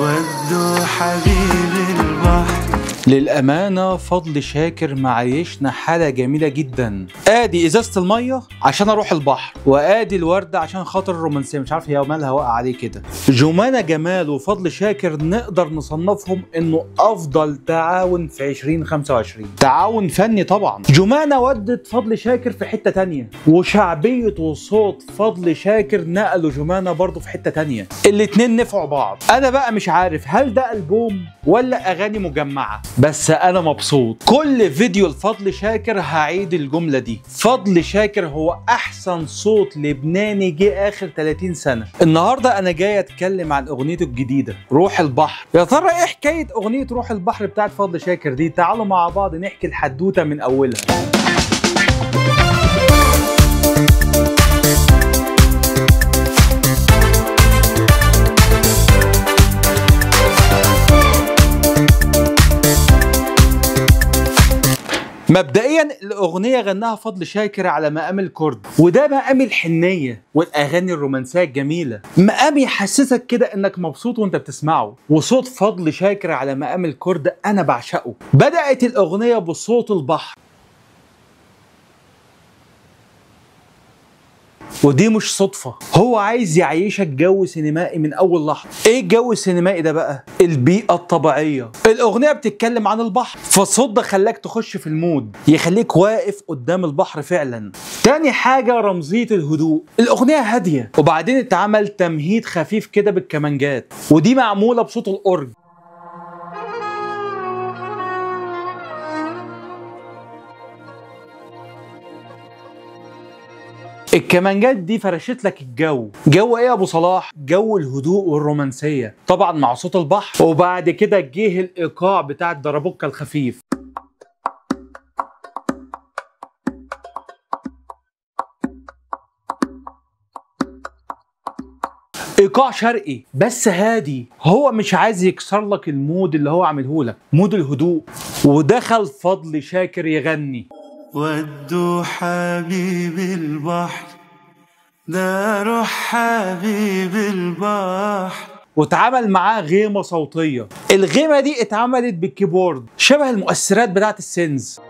ودوا حبيبي البحر. للأمانة فضل شاكر معيشنا حالة جميلة جدا. ادي ازازة المية عشان اروح البحر، وادي الوردة عشان خاطر الرومانسية، مش عارف هي مالها واقع عليه كده. جمانة جمال وفضل شاكر نقدر نصنفهم انه افضل تعاون في 2025، تعاون فني طبعا. جمانة ودت فضل شاكر في حتة تانية، وشعبية وصوت فضل شاكر نقلوا جمانة برضو في حتة تانية. الاتنين نفعوا بعض. انا بقى مش عارف هل ده ألبوم ولا اغاني مجمعة، بس انا مبسوط. كل فيديو لفضل شاكر هعيد الجملة دي، فضل شاكر هو احسن صوت لبناني جه اخر 30 سنة. النهاردة انا جاي اتكلم عن اغنيته الجديدة روح البحر. يا ترى ايه حكاية اغنية روح البحر بتاعت فضل شاكر دي؟ تعالوا مع بعض نحكي الحدوتة من اولها. مبدئيا الاغنية غناها فضل شاكر على مقام الكرد، وده مقام الحنيه والاغاني الرومانسية الجميلة، مقام يحسسك كده انك مبسوط وانت بتسمعه. وصوت فضل شاكر على مقام الكرد انا بعشقه. بدات الاغنية بصوت البحر، ودي مش صدفة، هو عايز يعيشك جو سينمائي من أول لحظة. إيه الجو السينمائي ده بقى؟ البيئة الطبيعية. الأغنية بتتكلم عن البحر، فالصوت ده خلاك تخش في ال mood، يخليك واقف قدام البحر فعلا. تاني حاجة رمزية الهدوء، الأغنية هادية، وبعدين اتعمل تمهيد خفيف كده بالكمانجات، ودي معمولة بصوت الأورج. الكمانجات دي فرشت لك الجو. جو ايه يا ابو صلاح؟ جو الهدوء والرومانسيه، طبعا مع صوت البحر. وبعد كده جه الايقاع بتاع الدربوكه الخفيف. ايقاع شرقي بس هادي، هو مش عايز يكسر لك ال mood اللي هو عامله لك، mood الهدوء. ودخل فضل شاكر يغني ودوا حبيبي البحر، ده روح حبيبي البحر. واتعمل معاه غيمة صوتية. الغيمة دي اتعملت بال keyboard شبه المؤثرات بتاعت ال synth.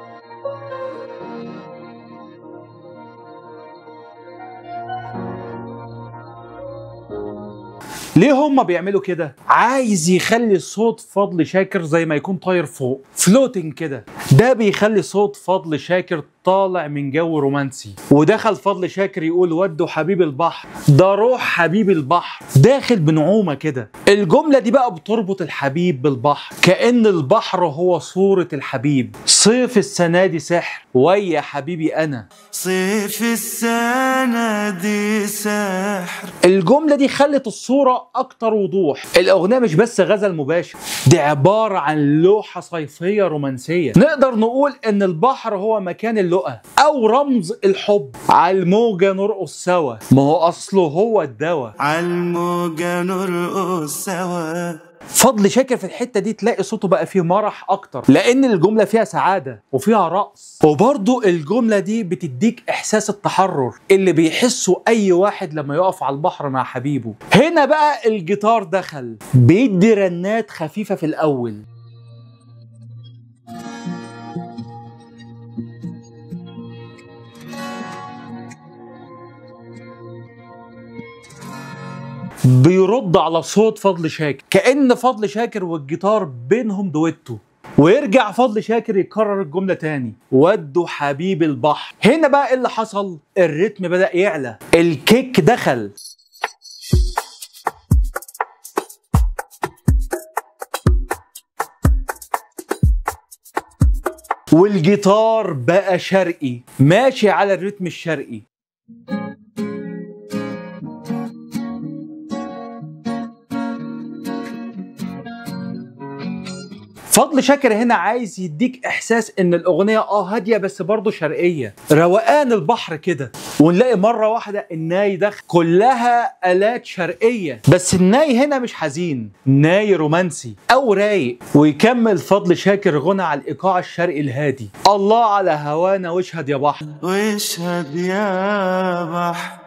ليه هما بيعملوا كده؟ عايز يخلي صوت فضل شاكر زي ما يكون طاير فوق، floating كده. ده بيخلي صوت فضل شاكر طالع من جو رومانسي. ودخل فضل شاكر يقول ودوا حبيب البحر، ده روح حبيب البحر، داخل بنعومة كده. الجملة دي بقى بتربط الحبيب بالبحر، كأن البحر هو صورة الحبيب. صيف السنة دي سحر، ويا حبيبي أنا. صيف السنة دي سحر. الجملة دي خلت الصورة أكتر وضوح. الأغنية مش بس غزل مباشر، دي عبارة عن لوحة صيفية رومانسية. نقدر نقول إن البحر هو مكان اللقاء أو رمز الحب. على الموجة نرقص سوا، ما هو أصله هو الدواء. على الموجة نرقص سوا. فضل شاكر في الحتة دي تلاقي صوته بقى فيه مرح أكتر، لأن الجملة فيها سعادة وفيها رقص. وبرضه الجملة دي بتديك إحساس التحرر اللي بيحسه أي واحد لما يقف على البحر مع حبيبه. هنا بقى الجيتار دخل، بيدي رنات خفيفة في الأول. بيرد على صوت فضل شاكر، كأن فضل شاكر والجيتار بينهم دويتو. ويرجع فضل شاكر يكرر الجملة تاني، ودوا حبيب البحر. هنا بقى ايه اللي حصل؟ الريتم بدأ يعلى، ال kick دخل. والجيتار بقى شرقي، ماشي على الريتم الشرقي. فضل شاكر هنا عايز يديك احساس ان الاغنية هادية بس برضه شرقية، روقان البحر كده. ونلاقي مرة واحدة الناي دخل، كلها الات شرقية، بس الناي هنا مش حزين، ناي رومانسي او رايق. ويكمل فضل شاكر غنى على الايقاع الشرقي الهادي، الله على هوانا واشهد يا بحر، واشهد يا بحر.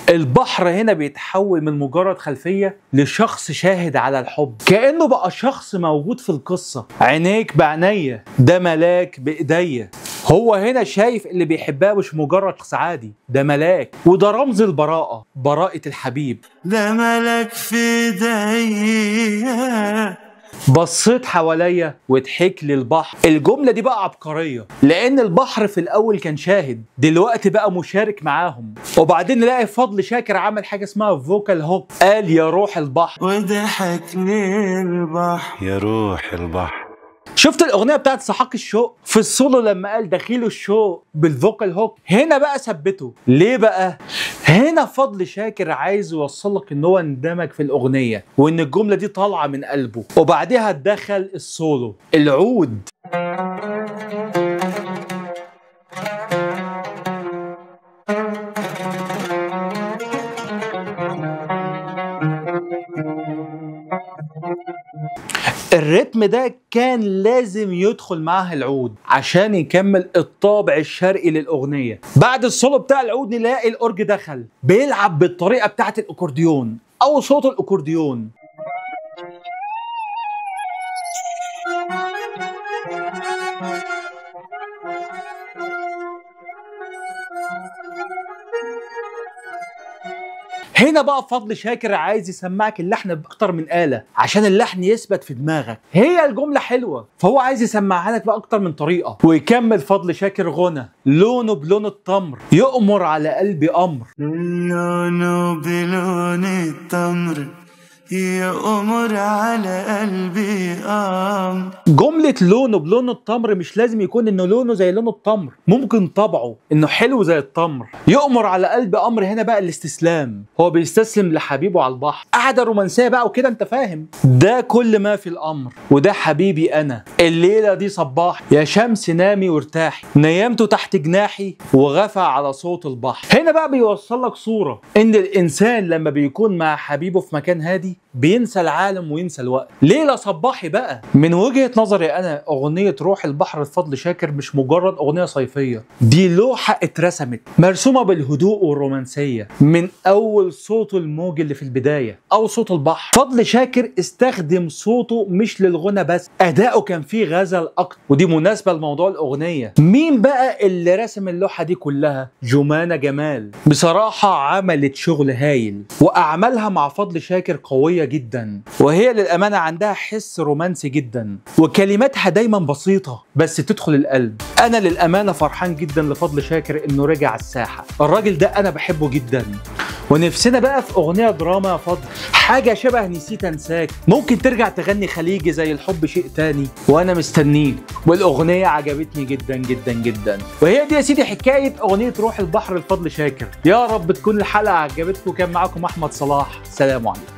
البحر هنا بيتحول من مجرد خلفية لشخص شاهد على الحب، كأنه بقى شخص موجود في القصة. عينيك بعينيا، ده ملاك بإيديا. هو هنا شايف اللي بيحبها مش مجرد شخص عادي، ده ملاك، وده رمز البراءة، براءة الحبيب. ده ملاك في ايديا. بصيت حواليا وضحك لي البحر. الجملة دي بقى عبقرية، لأن البحر في الأول كان شاهد، دلوقتي بقى مشارك معاهم. وبعدين نلاقي فضل شاكر عمل حاجة اسمها vocal hook، قال يا روح البحر وضحك لي البحر، يا روح البحر. شفت الأغنية بتاعت سحاق الشوق في السولو لما قال دخيله الشوق بال vocal hook؟ هنا بقى ثبته. ليه بقى؟ هنا فضل شاكر عايز يوصلك ان هو اندمج في الأغنية وان الجملة دي طالعة من قلبه. وبعدها دخل السولو العود. الريتم ده كان لازم يدخل معاه العود عشان يكمل الطابع الشرقي للأغنية. بعد السولو بتاع العود نلاقي الأورج دخل بيلعب بالطريقة بتاعت الأكورديون أو صوت الأكورديون. هنا بقى فضل شاكر عايز يسمعك اللحن باكتر من آلة عشان اللحن يثبت في دماغك. هي الجملة حلوة، فهو عايز يسمعها لك بأكتر من طريقة. ويكمل فضل شاكر غنى لونه بلون التمر، يؤمر على قلبي أمر. لونه بلون التمر، يأمر على قلبي أمر. جملة لونه بلون التمر مش لازم يكون انه لونه زي لون التمر، ممكن طبعه انه حلو زي التمر. يؤمر على قلبي أمر، هنا بقى الاستسلام، هو بيستسلم لحبيبه على البحر، قعدة رومانسية بقى وكده انت فاهم. ده كل ما في الأمر، وده حبيبي أنا، الليلة دي صباح، يا شمس نامي وارتاحي، نيمته تحت جناحي وغفى على صوت البحر. هنا بقى بيوصل لك صورة ان الإنسان لما بيكون مع حبيبه في مكان هادي بينسى العالم وينسى الوقت. ليلة صباحي بقى. من وجهة نظري أنا أغنية روح البحر لفضل شاكر مش مجرد أغنية صيفية، دي لوحة اترسمت مرسومة بالهدوء والرومانسية من أول صوت الموج اللي في البداية أو صوت البحر. فضل شاكر استخدم صوته مش للغنى بس، أداؤه كان فيه غزل أكتر، ودي مناسبة لموضوع الأغنية. مين بقى اللي رسم اللوحة دي كلها؟ جمانة جمال. بصراحة عملت شغل هايل، وأعمالها مع فضل شاكر قوية جدا، وهي للأمانة عندها حس رومانسي جدا، وكلماتها دايما بسيطة بس تدخل القلب. أنا للأمانة فرحان جدا لفضل شاكر إنه رجع الساحة، الراجل ده أنا بحبه جدا. ونفسنا بقى في أغنية دراما يا فضل، حاجة شبه نسيت أنساك، ممكن ترجع تغني خليجي زي الحب شيء تاني، وأنا مستنيك. والأغنية عجبتني جدا جدا جدا. وهي دي يا سيدي حكاية أغنية روح البحر لفضل شاكر. يا رب تكون الحلقة عجبتكم. كان معاكم أحمد صلاح، سلام عليكم.